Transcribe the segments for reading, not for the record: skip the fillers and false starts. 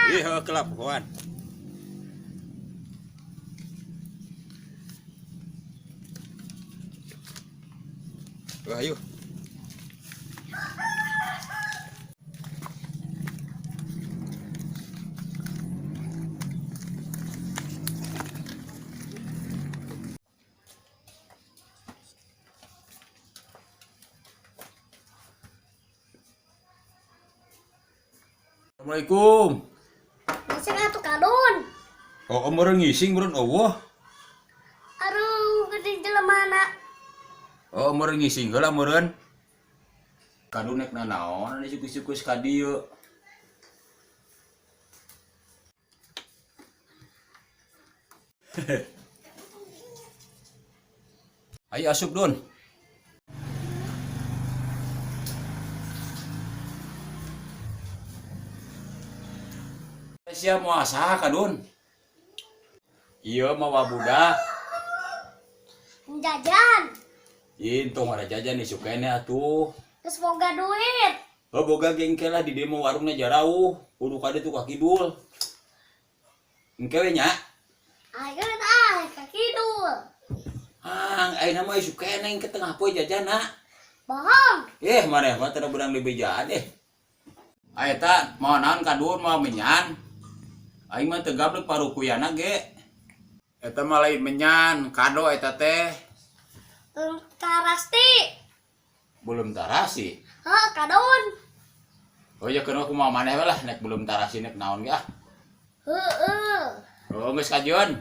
Ih, heuh kelap kawan. Wah, ayo. Assalamualaikum. Ngising atuh kadun. Oh, meureun ngising meureun eueuh. Aduh, gede jelema na. Oh, meureun ngising heula meureun. Kadun nek nanaon ani sukus-sukus ka dieu. Ayo asup Dun. Siap mau saha kadun? Iya mawa budak. Jajan. Ih, entong ada jajan nih sukanya atuh. Terus boga duit. Oh, boga gengkel lah di demo warungnya jarauh. Kudu kade tuh ka kidul. Engke we nya. Ayo ah, ka kidul. Ah, ayeuna mah isuk keneh ke tengah poe jajana. Bohong. Eh, maneh mah teu beurang dibejaan deh. Eta mau naon kadun mau menyan. Aing mah teu gablek parukuyana ge. Eta mah lain menyan, kado eta teh. Tarasti. Belum tarasi. Heh, kadun. Oh ya keun kumaha maneh we lah nek belum tarasi nek naon ge ah. Heeh. Oh, geus kajeun.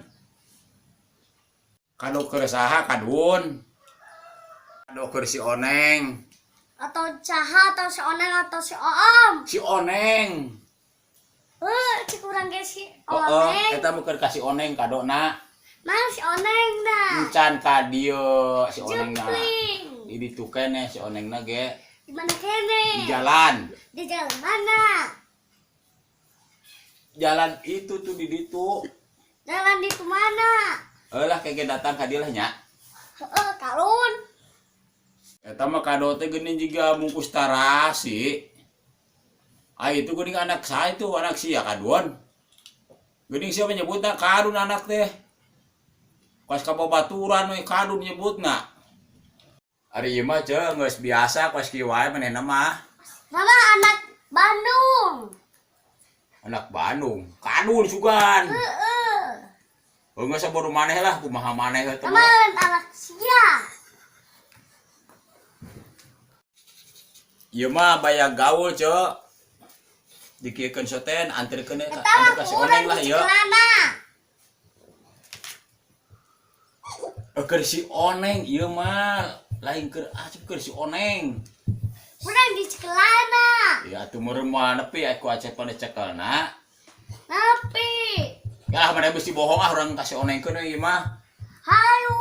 Kado keur saha kadun? Kado keur si Oneng. Atau saha atau si Oneng atau si Oom. Si Oneng. Heh, cik urang ge si Oh, oh, Oneng. eta mah keur ka si Oneng kadona. Mana si Oneng dah? Encan ka dieu si Onengna. Jepling. Di ditu keneh si Onengna ge. Di mana kene? Di jalan. Di jalan mana? Jalan itu tuh di ditu. Jalan di mana? Eulah kege datang ka dieu lah nya. Heeh, kalun. Eta mah kado teh geuning jiga bungkus tarasi. Ah itu geuning anak saya itu anak sia kadon. Geuning sia menyebutna kadun anak teh. Pas ka babaturan we kadun nyebutna. Ari ieu mah ceu geus biasa kos kieu wae manehna mah. Mama anak Bandung. Anak Bandung, kadun sugan. Heeh. Oh geus sabodo maneh lah kumaha maneh eta mah. Teman anak sia. Ieu mah baya gaul ceu. Dikieukeun soten anterkeun Eta anter mah ka si kurang Oneng lah di ieu. celana. Keur si Oneng ieu mah lain keur asup keur si Oneng. Kurang di celana. Ya atuh meureun mah nepi aku acep pada cekelna. Nepi. Ya lah mana besi bohong ah urang ka si Oneng keun ieu mah. Hayu.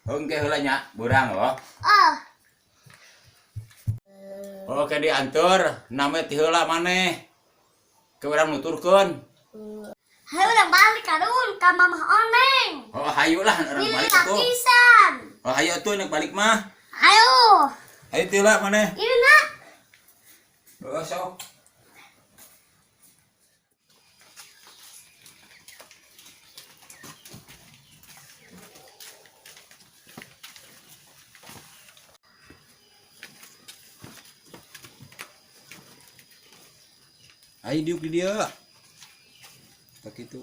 Heuh heula nya beurang loh. Ah, Oke diantar, name ti heula maneh. Ke urang nuturkeun. Hayu urang balik kadun ka Mamah Oneng. Oh hayu lah urang Pilih balik atuh. lapisan. Oh hayu atuh nek balik mah. Hayu. Hayu ti heula maneh. Ieu na. Oh sok. Ayo diuk di dia. Tak itu.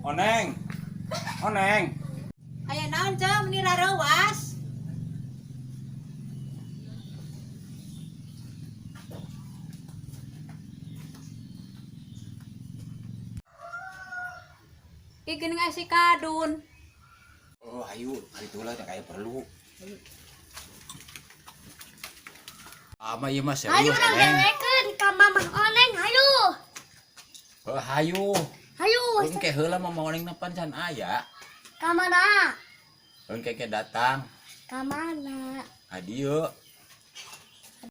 Oneng. Oneng. Aya naon ceu meni rareuwas? Ih geuning aya si kadun. Oh, ayo, kali itu lah kayak perlu. Ama ieu mah Hayu serius, urang Neng. berekeun ka Mamah Oneng, hayu. Oh, hayu. Hayu. Engke heula mah mau Oneng pan can aya. Ka mana? Engke ke datang. Ka mana? Adieu.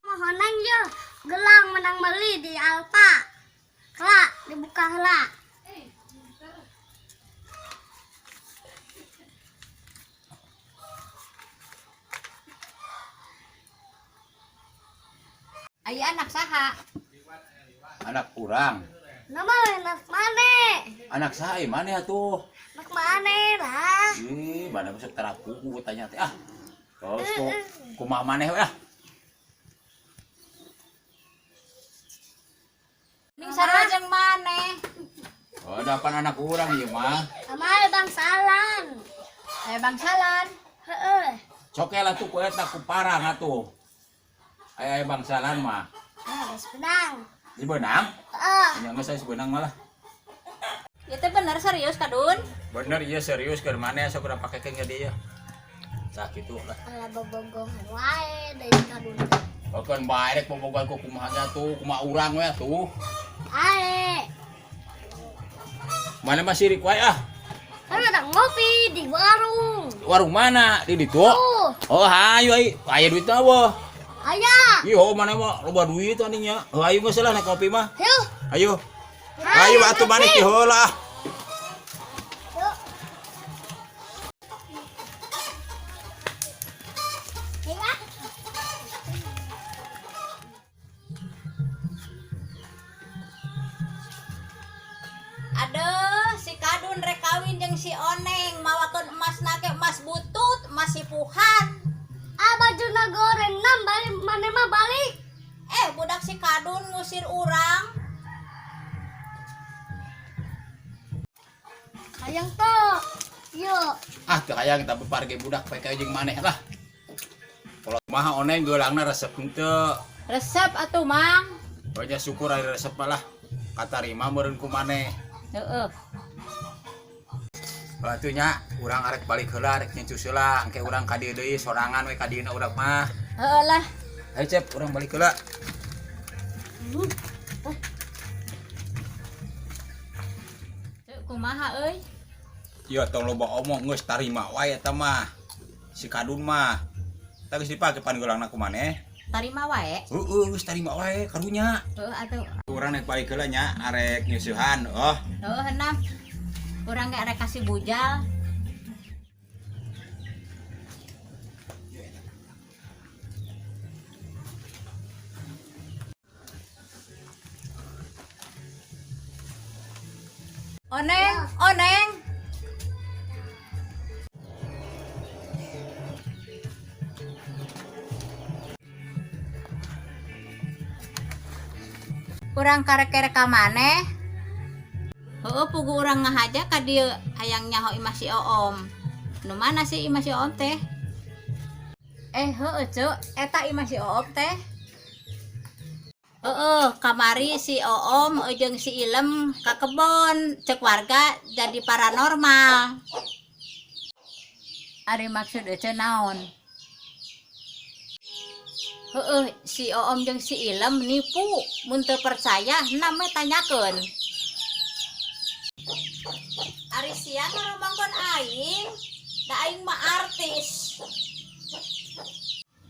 Mamah Oneng ye gelang menang beli di Alfa. Kelak dibuka heula. Aya anak saha? Anak urang. Nama anak mana? Anak saha maneh atuh? Anak mana lah? Ih, mana masuk teraku tanya teh ah. Terus kok kumaha maneh we ah. Ning sarua jeung maneh. Oh, dapan anak urang ieu mah. Sama aya bangsalan. Aya bangsalan. Heeh. Cokel atuh ku eta ku parang atuh. Aya aya bangsalan mah. Ah, geus benang. Di beunang? Heeh. Nya geus aya beunang malah. Ieu teh bener serius Kadun? Bener iya serius keur maneh sok urang pakekeun ka dieu. Tah kitu lah. Ala bobogohan wae deui Kadun. Okeun bae rek bobogohan ku kumaha ge atuh, kumaha urang we atuh. Ae. Mana mah sirik wae ah. Kan ada ngopi di warung. Warung mana? Di ditu? Tuh. Oh, hayu ai. Aya duit euweuh. Aya. Ih, oh mana mah loba duit anjing nya. Oh, ayo geus lah naik kopi mah. Yuk. Ayo. Ayo atuh maneh ti heula. Yuk. Ayo, ah. Aduh, si Kadun rek kawin jeung si Oneng, mawakeun emas nake emas butut, emas sipuhan. Ah, bajuna goreng nam balik mana mah balik. Eh, budak si Kadun ngusir urang. Hayang tuh. Yuk. Ah, teu hayang tapi parge budak poe jeung maneh lah. Kalau mah Oneng geulangna resep henteu. Resep atuh, Mang. Pokoknya syukur ari resep mah lah. Katarima meureun ku maneh. Heeh. Atuh nya urang arek balik heula arek nyencus heula engke urang ka dieu deui sorangan we ka dieuna urang mah. Heeh lah. Ayo Cep, urang balik heula. Cek kumaha euy? Iya tong loba omong geus tarima wae eta mah. Si Kadun mah. Tah geus dipake pan geulangna ku maneh. Tarima wae. Heeh, geus tarima wae karunya. Heeh atuh. Urang naik balik heula nya arek nyusuhan. Oh, Heeh henam. Urang ge arek kasih bujal. Oneng, oneng. Urang karek-kerek ka maneh. Heueuh pugu urang ngahaja ka dieu hayang nyaho imah si Oom. Nu mana sih imah si Oom teh? Eh heueuh ceu, eta imah si Oom teh. Heeh, kamari si Oom jeung si Ilem ka kebon, cek warga jadi paranormal. Ari maksud ece naon? Heeh, si Oom jeung si Ilem nipu, mun teu percaya nam we tanyakeun. Ari sia ngaromangkeun aing, da aing mah artis.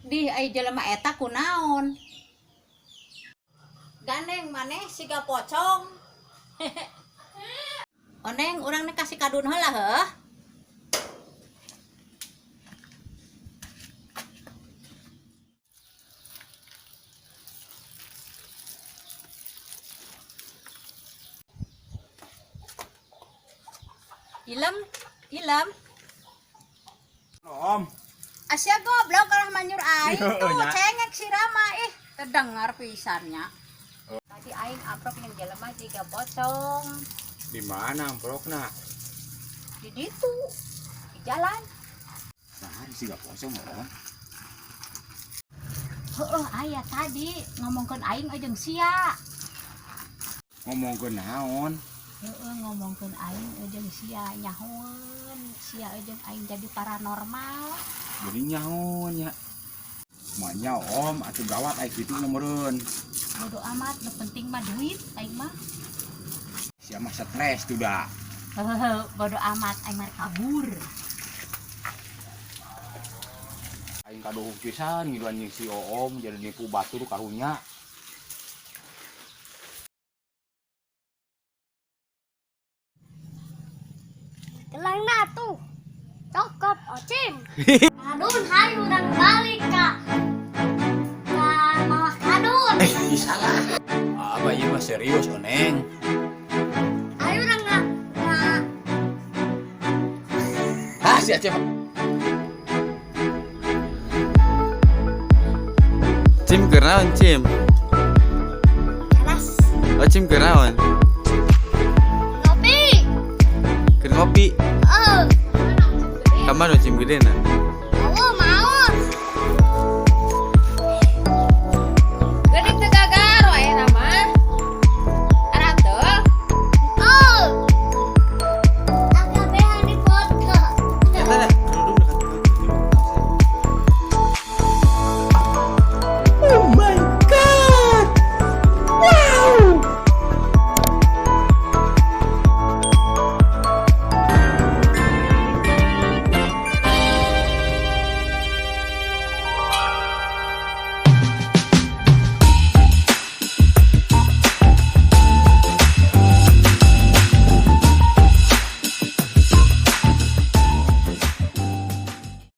Dih ai jelema eta kunaon? Gandeng maneh siga pocong. Oneng urang nih kasih Kadun heula heuh. Ilem, Ilem. Om. Asia goblok kalah manyur aing Iya, tuh nya. cengek si Rama ih terdengar pisannya. Tadi aing amprok yang jelema jiga pocong. Di mana amprokna? Di ditu di jalan. Nah, siga pocong Om. Heeh, aya tadi ngomongkeun aing jeung sia. Ngomongkeun naon? Heeh, ngomongkeun aing jeung sia nyahoeun sia jeung aing jadi paranormal. Jadi nyahoan nya. Manya Om, atuh gawat ai kitu meureun. Bodo amat, nu penting mah duit aing mah. Sia mah stres tuh da. Heeh, bodo amat aing mah kabur. Aing kaduhung pisan ngiluan jeung si Oom jadi nipu batur karunya. Gelangna tuh. Cokot ocim. Kadun hayu urang balik ka malah Kadun. serius, Oneng. Ayo urang nggak nggak. Ah, si Aceh. Cim keur naon, Cim? Keras. Oh, Cim keur naon? Ngopi. Keur ngopi. Oh. Ka mana Cim gedena? Oh, mau.